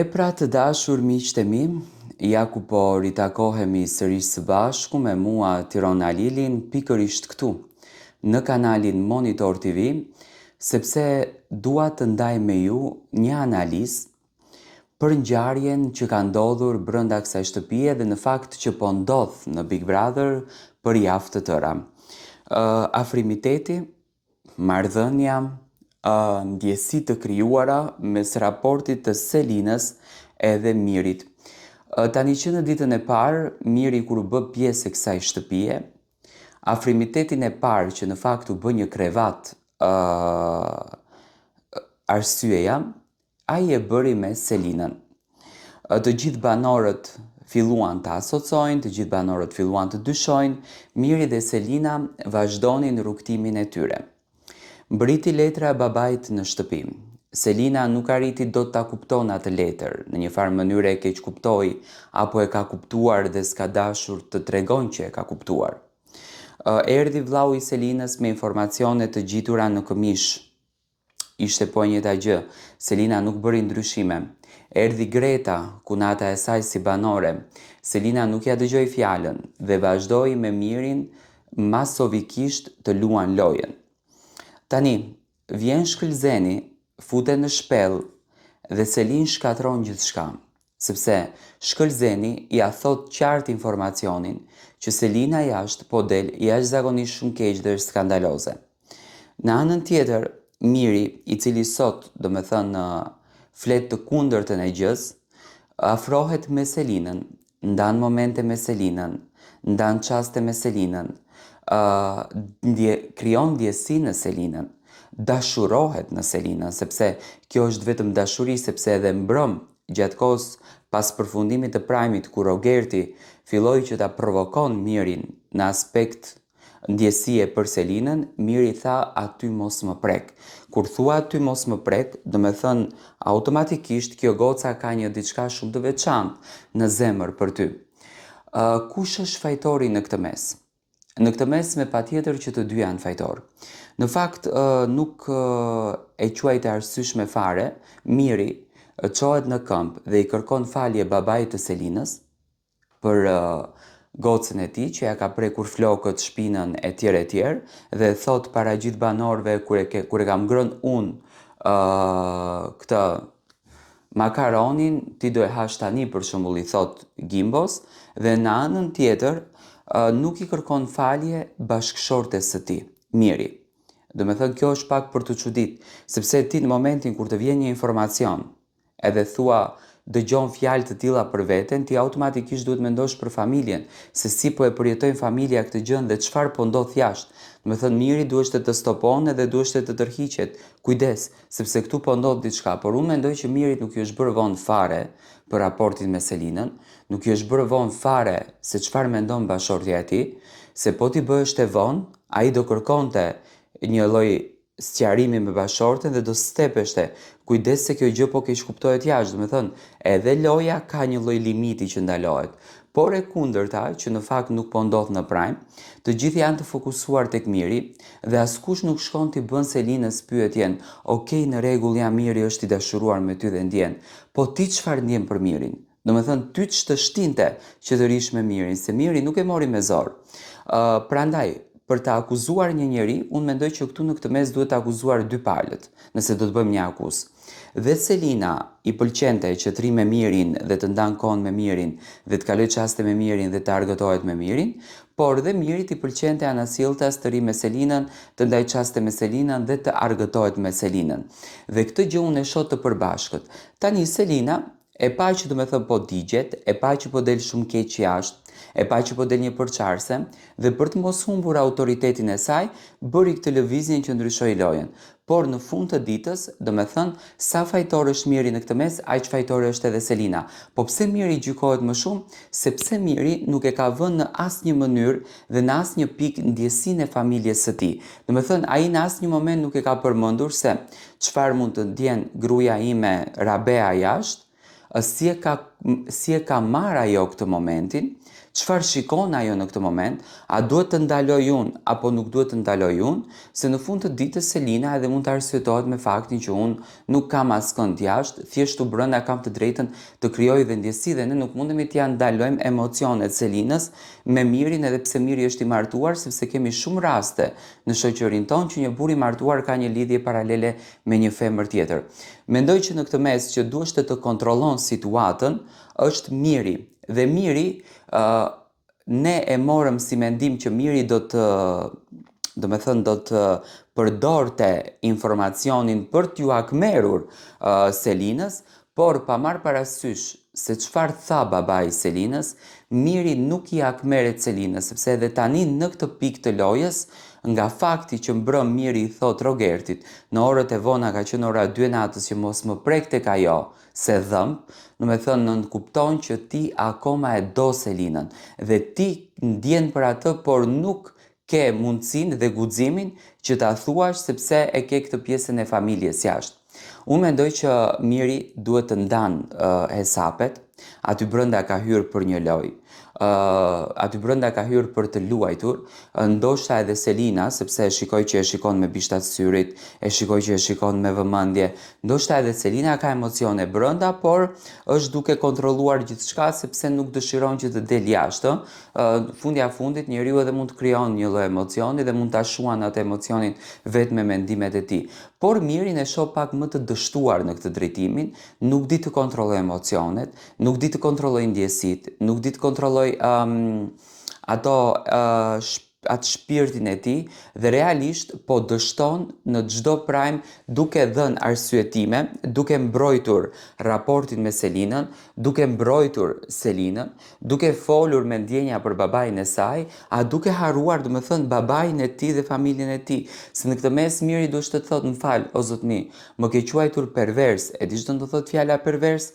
E pra të dashur miqtë e mi, ja ku po ritakohemi sërish së bashku me mua Tiron Alilin pikërisht këtu, në kanalin Monitor TV, sepse dua të ndaj me ju një analizë për ngjarjen që ka ndodhur brenda kësaj shtëpie dhe në fakt që po ndodh në Big Brother për javë të tëra. Afrimiteti Marrëdhënia, ndjesi të krijuara mes raportit të Selinës edhe Mirit. Tani që në ditën e parë, Miri kur u bë pjesë e kësaj shtëpie, afrimitetin e parë që në fakt u bë një krevat arsyeja, Ai e bëri me Selinën. Të gjithë banorët filluan ta asocojnë, të gjithë banorët filluan të dyshojnë, Miri dhe Selina vazhdonin rrugëtimin e tyre. Mbërriti letra e babait në shtëpi. Selina nuk arriti dot ta kupton atë letër, në një farë mënyre e keqkuptoi apo e ka kuptuar dhe s'ka dashur të tregon që e ka kuptuar. Erdhi vllau i Selinës me informacione të gjitura në këmishë. Ishte po e njëjta gjë, Selina nuk bëri ndryshime. Erdhi Greta, kunata e saj si banore. Selina nuk ia dëgjoi fjalën dhe vazhdoi me Mirin masovikisht të luan lojën. Tani, vjen Shkëlzeni, futet në shpellë dhe Selinë shkatërron gjithçka. Sepse Shkëlzeni ia thotë qartë informacionin që Selina jashtë po del jashtëzakonisht shumë keq dhe është skandaloze. Në anën tjetër, Miri, i cili sot, domethënë, flet të kundërtën e gjësë, afrohet me Selinën, ndan momente me Selinën, ndan çaste me Selinën, ë ndje, krijon ndjesi në Selinën, dashurohet në Selinën, sepse kjo është vetëm dashuri, sepse edhe mbrëm gjatë kohës pas përfundimit të prime-it kur Rogerti filloi që ta provokon Mirin në aspekt ndjesie për Selinën, Miri tha aty mos më prek. Kur thua aty mos më prek, domethënë automatikisht kjo goca ka një diçka shumë të veçantë në zemër për ty. Kush është fajtori në këtë mes? Në këtë mes me patjetër që të dy janë fajtorë. Në fakt nuk e quaj të arsyeshme fare, Miri çohet në këmbë dhe i kërkon falje babait të Selinës, për gocën e tij që ja ka prekur flokët, shpinën etj etj dhe thotë para gjithë banorëve kur e ke, kur e kam ngrënë unë uh, këtë makaronin ti do e hash tani për shembull i thotë Gimbos dhe në anën tjetër uh, nuk i kërkon falje bashkëshortes së tij, Miri. Domethënë kjo është pak për t'u çudit, sepse ti në momentin kur të vjen një informacion edhe thua dëgjon fjalë të tilla për veten, ti automatikisht duhet mendosh për familjen, se si po e përjetojnë familja këtë gjënë dhe çfarë po ndodh jashtë. Domethënë Miri duheshte të stopon edhe duheshte të tërhiqet. Kujdes, sepse këtu po ndodh diçka, por unë mendoj që Mirit nuk i është bërë vonë fare për raportin me Selinën, nuk i është bërë vonë fare se çfarë mendon bashkëshortja e tij, se po t'i bëheshte vonë, ai do kërkonte një lloj sqarimi me bashkëshorten dhe do stepeshte. Kujdes se kjo gjë po keqkuptohet jashtë, domethënë, edhe loja ka një lloj limiti që ndalohet. Por e kundërta, që në fakt nuk po ndodh në Prime, të gjithë janë të fokusuar tek Miri dhe askush nuk shkon t'i bën Selinës pyetjen, ok në rregull ja Miri është i dashuruar me ty dhe ndjen, po ti çfarë ndjen për Mirin? Domethënë ty ç'të shtinte që të rrish me Mirin, se Miri nuk e mori me zor. Ë prandaj, për të akuzuar një njeri, unë mendoj që këtu në këtë mes duhet të akuzuar dy palët, nëse do të bëjmë një akuzë. Dhe Selina i pëlqente që të rri me Mirin dhe të ndan kohën me Mirin dhe të kalojë çaste me Mirin dhe të argëtohet me Mirin, por dhe Mirit i pëlqente anasjelltas të rri me Selinën, të ndajë çaste me Selinën dhe të argëtohet me Selinën. Dhe këtë gjë unë e shoh të përbashkët. Tani Selina E pa që domethënë po digjet, e pa që po del shumë keq jashtë, e pa që po del një përçarëse, dhe për të mos humbur autoritetin e saj, bëri këtë lëvizjen që ndryshoi lojën. Por në fund të ditës, domethënë, sa fajtor është Miri në këtë mes, aq fajtore është edhe Selina. Po pse Miri gjykohet më shumë? Sepse Miri nuk e ka vënë në asnjë mënyrë dhe në asnjë pikë ndjesinë e familjes së tij. Domethënë, ai në asnjë moment nuk e ka përmendur se Çfarë mund të ndjen gruaja ime Rabea jashtë, si e ka si e ka marrë ajo këtë momentin, Çfarë shikon ajo në këtë moment? A duhet të ndaloj unë apo nuk duhet të ndaloj unë? Se në fund të ditës Selina edhe mund të arsyetohet me faktin që unë nuk kam askënd jashtë, thjesht këtu brenda kam të drejtën të krijoj dhe ndjesi dhe ne nuk mundemi t'ia ndalojmë emocionet Selinës me Mirin edhe pse Miri është i martuar sepse kemi shumë raste në shoqërinë tonë që një burrë i martuar ka një lidhje paralele me një femër tjetër. Mendoj që në këtë mes që duhesh të të kontrollon situatën është Miri. Dhe Miri, ë ne e morëm si mendim që Miri do të domethënë do të përdorte informacionin për t'ju hakmerur uh, Selinës, por pa marrë parasysh se çfarë tha babai i Selinës, Miri nuk i hakmeret Selinës, sepse edhe tani në këtë pikë të lojës, nga fakti që mbrëm Miri i thotë Rogertit, në orët e vona ka qenë ora 2 e natës që mos më prek tek ajo, se dhëmb, domethënë nënkupton që ti akoma e do Selinën dhe ti ndjen për atë por nuk ke mundësinë dhe guximin që ta thuash sepse e ke këtë pjesën e familjes jashtë. Unë mendoj që Miri duhet të ndan uh, hesapet, aty brenda ka hyrë për një lojë. Uh, aty brenda ka hyrë për të luajtur, ndoshta edhe Selina, sepse e shikoj që e shikon me bishtat syrit, e shikoj që e shikon me vëmendje, ndoshta edhe Selina ka emocione brenda, por është duke kontrolluar gjithçka sepse nuk dëshiron që të del jashtë. Uh, fundja fundit njeriu edhe mund të krijon një lloj emocioni dhe mund ta shuan atë emocionin vetë me mendimet e tij. Por Mirin e shoh pak më të dështuar në këtë drejtimin, nuk di të kontrollojë emocionet, nuk di të kontrollojë ndjesitë, nuk di të kontrollojë um, ato uh, atë shpirtin e tij dhe realisht po dështon në çdo prime duke dhënë arsyetime, duke mbrojtur raportin me Selinën, duke mbrojtur Selinën, duke folur me ndjenja për babain e saj, a duke harruar domethënë babain e tij dhe familjen e tij, se në këtë mes Miri duhet të thotë më fal, o zotni, më ke quajtur pervers, e di ç'do të thotë fjala pervers?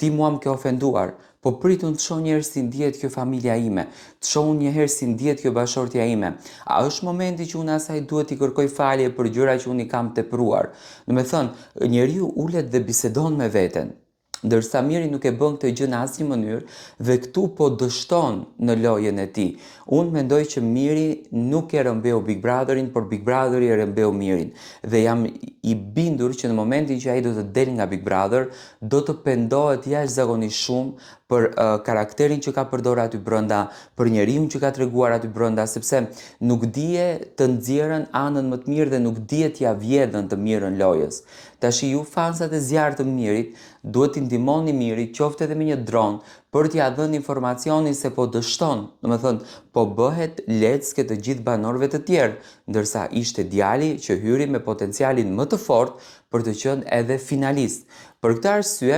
Ti mua më ke ofenduar, po prit unë të shoh një herë si ndihet kjo familja ime, të shoh unë një herë si ndihet kjo bashkëshortja ime. A është momenti që unë asaj duhet t'i kërkoj falje për gjëra që unë i kam tepruar? Domethënë, njeriu ulet dhe bisedon me veten. Ndërsa Miri nuk e bën këtë gjë në asnjë mënyrë dhe këtu po dështon në lojën e tij. Unë mendoj që Miri nuk e rrëmbeu Big Brotherin, por Big Brotheri e rrëmbeu Mirin. Dhe jam i bindur që në momentin që ai do të del nga Big Brother, do të pendohet jashtëzakonisht shumë për uh, karakterin që ka përdorur aty brenda, për njeriun që ka treguar aty brenda, sepse nuk dije të nxjerrën anën më të mirë dhe nuk dije t'ia vjedhën të mirën lojës. Tashi ju fansat e zjarrtë të Mirit, duhet t'i ndihmoni Mirit qoftë edhe me një dron për t'ia dhënë informacionin se po dështon, domethënë po bëhet leckë e të gjithë banorëve të tjerë, ndërsa ishte djali që hyri me potencialin më të fortë për të qenë edhe finalist. Për këtë arsye,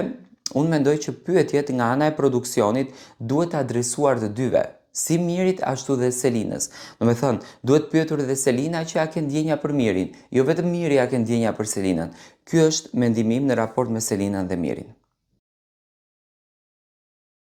unë mendoj që pyetjet nga ana e produksionit duhet adresuar të dyve, si Mirit ashtu dhe Selinës. Domethënë, duhet pyetur edhe Selina që a ke ndjenja për Mirin, jo vetëm Miri a ke ndjenja për Selinën. Ky është mendimi im në raport me Selinën dhe Mirin.